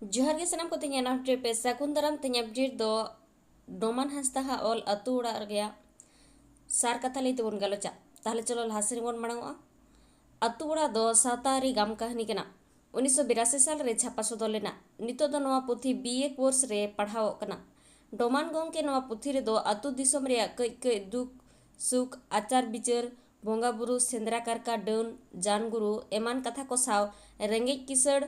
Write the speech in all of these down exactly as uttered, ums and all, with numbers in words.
ᱡᱚᱦᱟᱨ ᱜᱮ ᱥᱟᱱᱟᱢ ᱠᱚ, ᱛᱮᱦᱮᱧᱟᱜ update ᱯᱮ ᱥᱟᱹᱜᱩᱱ ᱫᱟᱨᱟᱢ᱾ ᱛᱮᱦᱮᱧᱟᱜ update ᱫᱚ ᱰᱚᱢᱟᱱ ᱦᱟᱸᱥᱫᱟ ᱦᱟᱜ ᱚᱞ ᱟᱹᱛᱩ ᱚᱲᱟᱜ ᱨᱮᱭᱟᱜ ᱥᱟᱨ ᱠᱟᱛᱷᱟ ᱞᱟᱹᱭ ᱛᱮᱵᱚᱱ ᱜᱟᱞᱚᱪᱟ᱾ ᱛᱟᱦᱞᱮ ᱪᱚᱞᱚ ᱞᱟᱦᱟ ᱥᱮᱫ ᱵᱚᱱ ᱢᱟᱲᱟᱝᱚᱜᱼᱟ᱾ ᱟᱹᱛᱩ ᱚᱲᱟᱜ ᱫᱚ ᱥᱟᱶᱛᱟ ᱟᱹᱨᱤ ᱜᱟᱢ ᱠᱟᱹᱦᱱᱤ ᱠᱟᱱᱟ᱾ ᱩᱱᱤᱥᱥᱚ ᱵᱤᱨᱟᱥᱤ ᱥᱟᱞ ᱨᱮ ᱪᱷᱟᱯᱟ ᱥᱚᱫᱚᱨ ᱞᱮᱱᱟ᱾ ᱱᱤᱛᱚᱜ ᱫᱚ ᱱᱚᱣᱟ ᱯᱩᱛᱷᱤ B A course ᱨᱮ ᱯᱟᱲᱦᱟᱣᱚᱜ ᱠᱟᱱᱟ᱾ ᱰᱚᱢᱟᱱ ᱜᱚᱢᱠᱮ ᱱᱚᱣᱟ ᱯᱩᱛᱷᱤ ᱨᱮᱫᱚ ᱟᱹᱛᱩ ᱫᱤᱥᱚᱢ ᱨᱮᱭᱟᱜ ᱠᱟᱹᱡ ᱠᱟᱹᱡ ᱫᱩᱠ ᱥᱩᱠ, ᱟᱪᱟᱨ ᱵᱤᱪᱟᱹᱨ, ᱵᱚᱸᱜᱟ ᱵᱩᱨᱩ, ᱥᱮᱸᱫᱽᱨᱟ ᱠᱟᱨᱠᱟ, ᱰᱟᱹᱱ, ᱡᱟᱱ ᱜᱩᱨᱩ ᱮᱢᱟᱱ ᱠᱟᱛᱷᱟ ᱠᱚ ᱥᱟᱶ ᱨᱮᱸᱜᱮᱡ ᱠᱤᱥᱟᱹᱲ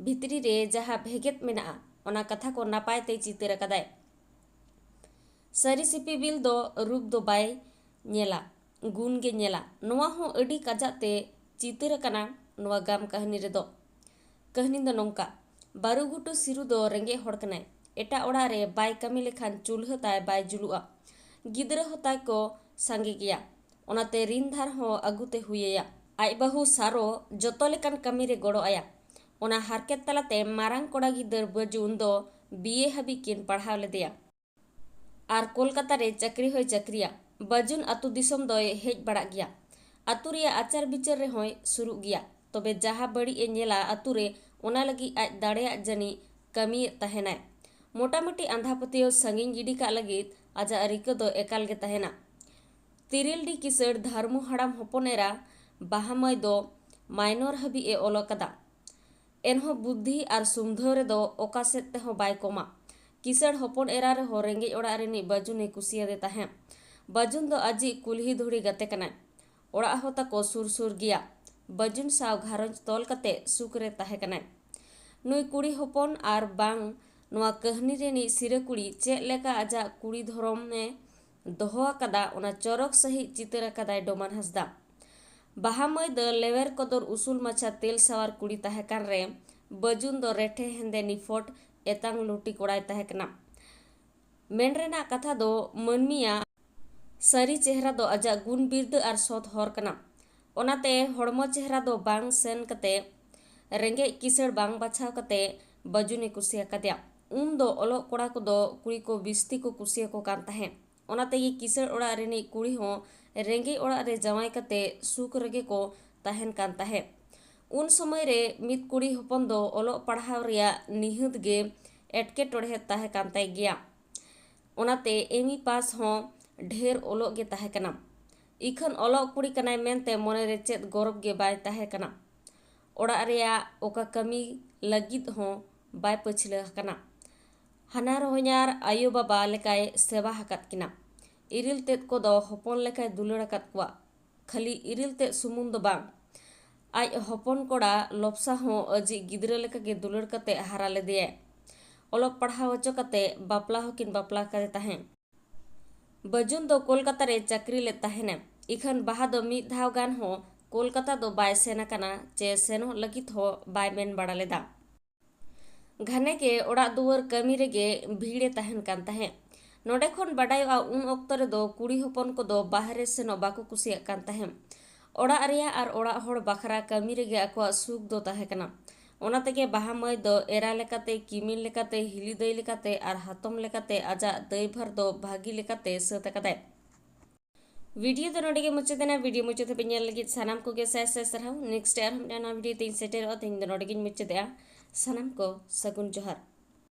ᱵᱷᱤᱛᱨᱤ ᱨᱮ ᱡᱟᱦᱟᱸ ᱵᱷᱮᱜᱮᱫ ᱢᱮᱱᱟᱜᱼᱟ, ᱚᱱᱟ ᱠᱟᱛᱷᱟ ᱠᱚ ᱱᱟᱯᱟᱭ ᱛᱮᱭ ᱪᱤᱛᱟᱹᱨ ᱟᱠᱟᱫᱟᱭ᱾ ᱥᱟᱹᱨᱤ ᱥᱤᱯᱤᱵᱤᱞ ᱫᱚ ᱨᱩᱯ ᱫᱚ ᱵᱟᱭ ᱧᱮᱞᱟ, ᱜᱩᱱ ᱜᱮ ᱧᱮᱞᱟ᱾ ᱱᱚᱣᱟ ᱦᱚᱸ ᱟᱹᱰᱤ ᱠᱟᱡᱟᱜ ᱛᱮ ᱪᱤᱛᱟᱹᱨ ᱟᱠᱟᱱᱟ ᱱᱚᱣᱟ ᱜᱟᱢ ᱠᱟᱹᱦᱱᱤ ᱨᱮᱫᱚ᱾ ᱠᱟᱹᱦᱱᱤ ᱫᱚ ᱱᱚᱝᱠᱟ, ᱵᱟᱹᱨᱩ ᱜᱷᱩᱴᱩ ᱥᱤᱨᱩ ᱫᱚ ᱨᱮᱸᱜᱮᱡ ᱦᱚᱲ ᱠᱟᱱᱟᱭ᱾ ᱮᱴᱟᱜ ᱚᱲᱟᱜ ᱨᱮ ᱵᱟᱭ ᱠᱟᱹᱢᱤ ᱞᱮᱠᱷᱟᱱ ᱪᱩᱞᱦᱟᱹ ᱛᱟᱭ ᱵᱟᱭ ᱡᱩᱞᱩᱜᱼᱟ᱾ ᱜᱤᱫᱽᱨᱟᱹ ᱦᱚᱸ ᱛᱟᱭ ᱠᱚ ᱥᱟᱸᱜᱮ ᱜᱮᱭᱟ, ᱚᱱᱟᱛᱮ ᱨᱤᱱ ᱫᱷᱟᱨ ᱦᱚᱸ ᱟᱹᱜᱩ ᱛᱮ ᱦᱩᱭ ᱟᱭᱟ᱾ ᱟᱡ ᱵᱟᱹᱦᱩ ᱥᱟᱨᱚ ᱡᱚᱛᱚ ᱞᱮᱠᱟᱱ ᱠᱟᱹᱢᱤ ᱨᱮ ᱜᱚᱲᱚ ᱟᱭᱟ᱾ ᱚᱱᱟ ᱦᱟᱨᱠᱮᱛ ᱛᱟᱞᱟᱛᱮ ᱢᱟᱨᱟᱝ ᱠᱚᱲᱟ ᱜᱤᱫᱟᱹᱨ ᱵᱟᱹᱡᱩᱱ ᱫᱚ B A ᱦᱟᱹᱵᱤᱡ ᱠᱤᱱ ᱯᱟᱲᱦᱟᱣ ᱞᱮᱫᱮᱭᱟ᱾ ᱟᱨ ᱠᱳᱞᱠᱟᱛᱟ ᱨᱮ ᱪᱟᱹᱠᱨᱤ ᱦᱚᱸᱭ ᱪᱟᱹᱠᱨᱤᱭᱟ᱾ ᱵᱟᱹᱡᱩᱱ ᱟᱹᱛᱩ ᱫᱤᱥᱚᱢ ᱫᱚᱭ ᱦᱮᱡ ᱵᱟᱲᱟᱜ ᱜᱮᱭᱟ᱾ ᱟᱹᱛᱩ ᱨᱮᱭᱟᱜ ᱟᱪᱟᱨ ᱵᱤᱪᱟᱹᱨ ᱨᱮᱦᱚᱸᱭ ᱥᱩᱨᱩᱜ ᱜᱮᱭᱟ᱾ ᱛᱚᱵᱮ ᱡᱟᱦᱟᱸ ᱵᱟᱹᱲᱤᱡ ᱮ ᱧᱮᱞᱟ ᱟᱹᱛᱩ ᱨᱮ, ᱚᱱᱟ ᱞᱟᱹᱜᱤᱫ ᱟᱡ ᱫᱟᱲᱮᱭᱟᱜ ᱡᱟᱹᱱᱤᱡ ᱠᱟᱹᱢᱤᱭᱮᱫ ᱛᱟᱦᱮᱱᱟᱭ᱾ ᱢᱚᱴᱟᱢᱩᱴᱤ ᱟᱸᱫᱷᱟ ᱯᱟᱹᱛᱭᱟᱹᱣ ᱥᱟᱺᱜᱤᱧ ᱜᱤᱰᱤ ᱠᱟᱜ ᱞᱟᱹᱜᱤᱫ ᱟᱡᱟᱜ ᱨᱤᱠᱟᱹ ᱫᱚ ᱮᱠᱟᱞ ᱜᱮ ᱛᱟᱦᱮᱱᱟ᱾ ᱛᱤᱨᱤᱞᱰᱤ ᱠᱤᱥᱟᱹᱲ ᱫᱷᱟᱨᱢᱩ ᱦᱟᱲᱟᱢ ᱦᱚᱯᱚᱱ ᱮᱨᱟ ᱵᱟᱦᱟ ᱢᱟᱹᱭ ᱫᱚ ᱢᱟᱭᱱᱚᱨ ᱦᱟᱹᱵᱤᱡ ᱮ ᱚᱞ ᱟᱠᱟᱫᱟ᱾ ᱮᱱᱦᱚᱸ ᱵᱩᱫᱽᱫᱷᱤ ᱟᱨ ᱥᱩᱢᱫᱷᱟᱹᱣ ᱨᱮᱫᱚ ᱚᱠᱟ ᱥᱮᱫ ᱛᱮᱦᱚᱸ ᱵᱟᱭ ᱠᱚᱢᱟ᱾ ᱠᱤᱥᱟᱹᱲ ᱦᱚᱯᱚᱱ ᱮᱨᱟ ᱨᱮᱦᱚᱸ ᱨᱮᱸᱜᱮᱡ ᱚᱲᱟᱜ ᱨᱤᱱᱤᱡ ᱵᱟᱹᱡᱩᱱᱮ ᱠᱩᱥᱤᱭᱟᱫᱮ ᱛᱟᱦᱮᱸᱫ᱾ ᱵᱟᱹᱡᱩᱱ ᱫᱚ ᱟᱡᱤᱡ ᱠᱩᱞᱦᱤ ᱫᱷᱩᱲᱤ ᱜᱟᱛᱮ ᱠᱟᱱᱟᱭ᱾ ᱚᱲᱟᱜ ᱦᱚᱸ ᱛᱟᱠᱚ ᱥᱩᱨ ᱥᱩᱨ ᱜᱮᱭᱟ᱾ ᱵᱟᱹᱡᱩᱱ ᱥᱟᱶ ᱜᱷᱟᱨᱚᱸᱡᱽ ᱛᱚᱞ ᱠᱟᱛᱮ ᱥᱩᱠ ᱨᱮ ᱛᱟᱦᱮᱸ ᱠᱟᱱᱟᱭ᱾ ᱱᱩᱭ ᱠᱩᱲᱤ ᱦᱚᱯᱚᱱ ᱟᱨ ᱵᱟᱝ ᱱᱚᱣᱟ ᱠᱟᱹᱦᱱᱤ ᱨᱤᱱᱤᱡ ᱥᱤᱨᱟᱹ ᱠᱩᱲᱤ ᱪᱮᱫ ᱞᱮᱠᱟ ᱟᱡᱟᱜ ᱠᱩᱲᱤ ᱫᱷᱚᱨᱚᱢ ᱮ ᱫᱚᱦᱚ ᱟᱠᱟᱫᱟ, ᱚᱱᱟ ᱪᱚᱨᱚᱠ ᱥᱟᱹᱦᱤᱡ ᱪᱤᱛᱟᱹᱨ ᱟᱠᱟᱫᱟᱭ ᱰᱚᱢᱟᱱ ᱦᱟᱸᱥᱫᱟ᱾ ᱵᱟᱦᱟ ᱢᱟᱹᱭ ᱫᱚ ᱞᱮᱣᱮᱨ ᱠᱚᱫᱚᱨ ᱩᱥᱩᱞ ᱢᱟᱪᱷᱟ ᱛᱮᱞ ᱥᱟᱣᱟᱨ ᱠᱩᱲᱤ ᱛᱟᱦᱮᱸ ᱠᱟᱱ ᱨᱮ, ᱵᱟᱹᱡᱩᱱ ᱫᱚ ᱨᱮᱴᱷᱮ ᱦᱮᱸᱫᱮ ᱱᱤᱯᱷᱚᱴ ᱮᱛᱟᱝ ᱞᱩᱴᱤ ᱠᱚᱲᱟᱭ ᱛᱟᱦᱮᱸ ᱠᱟᱱᱟ᱾ ᱢᱮᱱ ᱨᱮᱱᱟᱜ ᱠᱟᱛᱷᱟ ᱫᱚ ᱢᱟᱹᱱᱢᱤᱭᱟᱜ ᱥᱟᱹᱨᱤ ᱪᱮᱦᱨᱟ ᱫᱚ ᱟᱡᱟᱜ ᱜᱩᱱ ᱵᱤᱨᱫᱟᱹ ᱟᱨ ᱥᱚᱛ ᱦᱚᱨ ᱠᱟᱱᱟ᱾ ᱚᱱᱟᱛᱮ ᱦᱚᱲᱢᱚ ᱪᱮᱦᱨᱟ ᱫᱚ ᱵᱟᱝ ᱥᱮᱱ ᱠᱟᱛᱮ, ᱨᱮᱸᱜᱮᱡ ᱠᱤᱥᱟᱹᱲ ᱵᱟᱝ ᱵᱟᱪᱷᱟᱣ ᱠᱟᱛᱮ ᱵᱟᱹᱡᱩᱱᱮ ᱠᱩᱥᱤ ᱟᱠᱟᱫᱮᱭᱟ᱾ ᱩᱱ ᱫᱚ ᱚᱞᱚᱜ ᱠᱚᱲᱟ ᱠᱚᱫᱚ ᱠᱩᱲᱤ ᱠᱚ ᱵᱤᱥᱛᱤ ᱠᱚ ᱠᱩᱥᱤᱭᱟᱠᱚ ᱠᱟᱱ ᱛᱟᱦᱮᱸᱫ᱾ ᱚᱱᱟ ᱛᱮᱜᱮ ᱠᱤᱥᱟᱹᱲ ᱚᱲᱟᱜ ᱨᱤᱱᱤᱡ ᱠᱩᱲᱤ ᱦᱚᱸ ᱨᱮᱸᱜᱮᱡ ᱚᱲᱟᱜ ᱨᱮ ᱡᱟᱶᱟᱭ ᱠᱟᱛᱮ ᱥᱩᱠ ᱨᱮᱜᱮ ᱠᱚ ᱛᱟᱦᱮᱱ ᱠᱟᱱ ᱛᱟᱦᱮᱸᱫ᱾ ᱩᱱ ᱥᱚᱢᱚᱭ ᱨᱮ ᱢᱤᱫ ᱠᱩᱲᱤ ᱦᱚᱯᱚᱱ ᱫᱚ ᱚᱞᱚᱜ ᱯᱟᱲᱦᱟᱣ ᱨᱮᱭᱟᱜ ᱱᱤᱦᱟᱹᱛ ᱜᱮ ᱮᱴᱠᱮᱴᱚᱬᱮ ᱛᱟᱦᱮᱸ ᱠᱟᱱ ᱛᱟᱭ ᱜᱮᱭᱟ᱾ ᱚᱱᱟᱛᱮ ᱮᱢ ᱤ ᱯᱟᱥ ᱦᱚᱸ ᱰᱷᱮᱨ ᱚᱞᱚᱜ ᱜᱮ ᱛᱟᱦᱮᱸ ᱠᱟᱱᱟ᱾ ᱤᱠᱷᱟᱹᱱ ᱚᱞᱚᱜ ᱠᱩᱲᱤ ᱠᱟᱱᱟᱭ ᱢᱮᱱᱛᱮ ᱢᱚᱱᱮᱨᱮ ᱪᱮᱫ ᱜᱚᱨᱚᱵᱽ ᱜᱮ ᱵᱟᱭ ᱛᱟᱦᱮᱸ ᱠᱟᱱᱟ᱾ ᱚᱲᱟᱜ ᱨᱮᱭᱟᱜ ᱚᱠᱟ ᱠᱟᱹᱢᱤ ᱞᱟᱹᱜᱤᱫ ᱦᱚᱸ ᱵᱟᱭ ᱯᱟᱹᱪᱷᱞᱟᱹ ᱟᱠᱟᱱᱟ᱾ ᱦᱟᱱᱟᱨ ᱦᱚᱧᱦᱟᱨ ᱟᱭᱳ ᱵᱟᱵᱟ ᱞᱮᱠᱟᱭ ᱥᱮᱵᱟ ᱟᱠᱟᱫ ᱠᱤᱱᱟ᱾ ᱤᱨᱤᱞ ᱛᱮᱫ ᱠᱚᱫᱚ ᱦᱚᱯᱚᱱ ᱞᱮᱠᱟᱭ ᱫᱩᱞᱟᱹᱲ ᱟᱠᱟᱫ ᱠᱚᱣᱟ᱾ ᱠᱷᱟᱹᱞᱤ ᱤᱨᱤᱞ ᱛᱮᱫ ᱥᱩᱢᱩᱝ ᱫᱚ ᱵᱟᱝ, ᱟᱡ ᱦᱚᱯᱚᱱ ᱠᱚᱲᱟ ᱞᱚᱯᱥᱟ ᱦᱚᱸ ᱟᱡᱤᱡ ᱜᱤᱫᱽᱨᱟᱹ ᱞᱮᱠᱟᱜᱮ ᱫᱩᱞᱟᱹᱲ ᱠᱟᱛᱮ ᱦᱟᱨᱟ ᱞᱮᱫᱮᱭᱟᱭ᱾ ᱚᱞᱚᱜ ᱯᱟᱲᱦᱟᱣ ᱦᱚᱪᱚ ᱠᱟᱛᱮ ᱵᱟᱯᱞᱟ ᱦᱚᱸᱠᱤᱱ ᱵᱟᱯᱞᱟ ᱠᱟᱫᱮ ᱛᱟᱦᱮᱸ᱾ ᱵᱟᱹᱡᱩᱱ ᱫᱚ ᱠᱳᱞᱠᱟᱛᱟ ᱨᱮ ᱪᱟᱹᱠᱨᱤ ᱞᱮᱫ ᱛᱟᱦᱮᱱᱟ᱾ ᱤᱠᱷᱟᱹᱱ ᱵᱟᱦᱟ ᱫᱚ ᱢᱤᱫ ᱫᱷᱟᱣ ᱜᱟᱱ ᱦᱚᱸ ᱠᱳᱞᱠᱟᱛᱟ ᱫᱚ ᱵᱟᱭ ᱥᱮᱱ ᱟᱠᱟᱱᱟ ᱪᱮ ᱥᱮᱱᱚᱜ ᱞᱟᱹᱜᱤᱫ ᱦᱚᱸ ᱵᱟᱭ ᱢᱮᱱ ᱵᱟᱲᱟ ᱞᱮᱫᱟ᱾ ᱜᱷᱟᱱᱮ ᱜᱮ ᱚᱲᱟᱜ ᱫᱩᱣᱟᱹᱨ ᱠᱟᱹᱢᱤ ᱨᱮᱜᱮ ᱵᱷᱤᱲᱮ ᱛᱟᱦᱮᱱ ᱠᱟᱱ ᱛᱟᱦᱮᱸᱫ᱾ ᱱᱚᱰᱮ ᱠᱷᱚᱱ ᱵᱟᱰᱟᱭᱚᱜᱼᱟ, ᱩᱱ ᱚᱠᱛᱚ ᱨᱮᱫᱚ ᱠᱩᱲᱤ ᱦᱚᱯᱚᱱ ᱠᱚᱫᱚ ᱵᱟᱦᱨᱮ ᱥᱮᱱᱚᱜ ᱵᱟᱠᱚ ᱠᱩᱥᱤᱭᱟᱜ ᱠᱟᱱ ᱛᱟᱦᱮᱸᱫ᱾ ᱚᱲᱟᱜ ᱨᱮᱭᱟᱜ ᱟᱨ ᱚᱲᱟᱜ ᱦᱚᱲ ᱵᱟᱠᱷᱨᱟ ᱠᱟᱹᱢᱤ ᱨᱮᱜᱮ ᱟᱠᱚᱣᱟᱜ ᱥᱩᱠ ᱫᱚ ᱛᱟᱦᱮᱸ ᱠᱟᱱᱟ᱾ ᱚᱱᱟ ᱛᱮᱜᱮ ᱵᱟᱦᱟ ᱢᱟᱹᱭ ᱫᱚ ᱮᱨᱟ ᱞᱮᱠᱟᱛᱮ, ᱠᱤᱢᱤᱱ ᱞᱮᱠᱟᱛᱮ, ᱦᱤᱞᱤ ᱫᱟᱹᱭ ᱞᱮᱠᱟᱛᱮ ᱟᱨ ᱦᱟᱛᱚᱢ ᱞᱮᱠᱟᱛᱮ ᱟᱡᱟᱜ ᱫᱟᱹᱭᱵᱷᱟᱨ ᱫᱚ ᱵᱷᱟᱹᱜᱤ ᱞᱮᱠᱟᱛᱮ ᱥᱟᱹᱛ ᱟᱠᱟᱫᱟᱭ᱾ ᱵᱷᱤᱰᱤᱭᱳ ᱫᱚ ᱱᱚᱰᱮ ᱜᱮ ᱢᱩᱪᱟᱹᱫ ᱮᱱᱟ᱾ ᱵᱷᱤᱰᱤᱭᱳ ᱢᱩᱪᱟᱹᱫ ᱦᱟᱹᱵᱤᱡ ᱧᱮᱞ ᱞᱟᱹᱜᱤᱫ ᱥᱟᱱᱟᱢ ᱠᱚᱜᱮ ᱥᱟᱭ ᱥᱟᱭ ᱥᱟᱨᱦᱟᱣ᱾ ᱱᱮᱠᱥᱴ ᱟᱨᱦᱚᱸ ᱢᱤᱫᱴᱟᱝ ᱱᱟᱣᱟ ᱵᱷᱤᱰᱤᱭᱳ ᱛᱮᱧ ᱥᱮᱴᱮᱨᱚᱜᱼᱟ᱾ ᱛᱮᱦᱮᱧ ᱫᱚ ᱱᱚᱰᱮ ᱜᱮᱧ ᱢᱩᱪᱟᱹᱫᱮᱜᱼᱟ᱾ ᱥᱟᱱᱟᱢ ᱠᱚ ᱥᱟᱹᱜᱩᱱ ᱡᱚᱦᱟᱨ᱾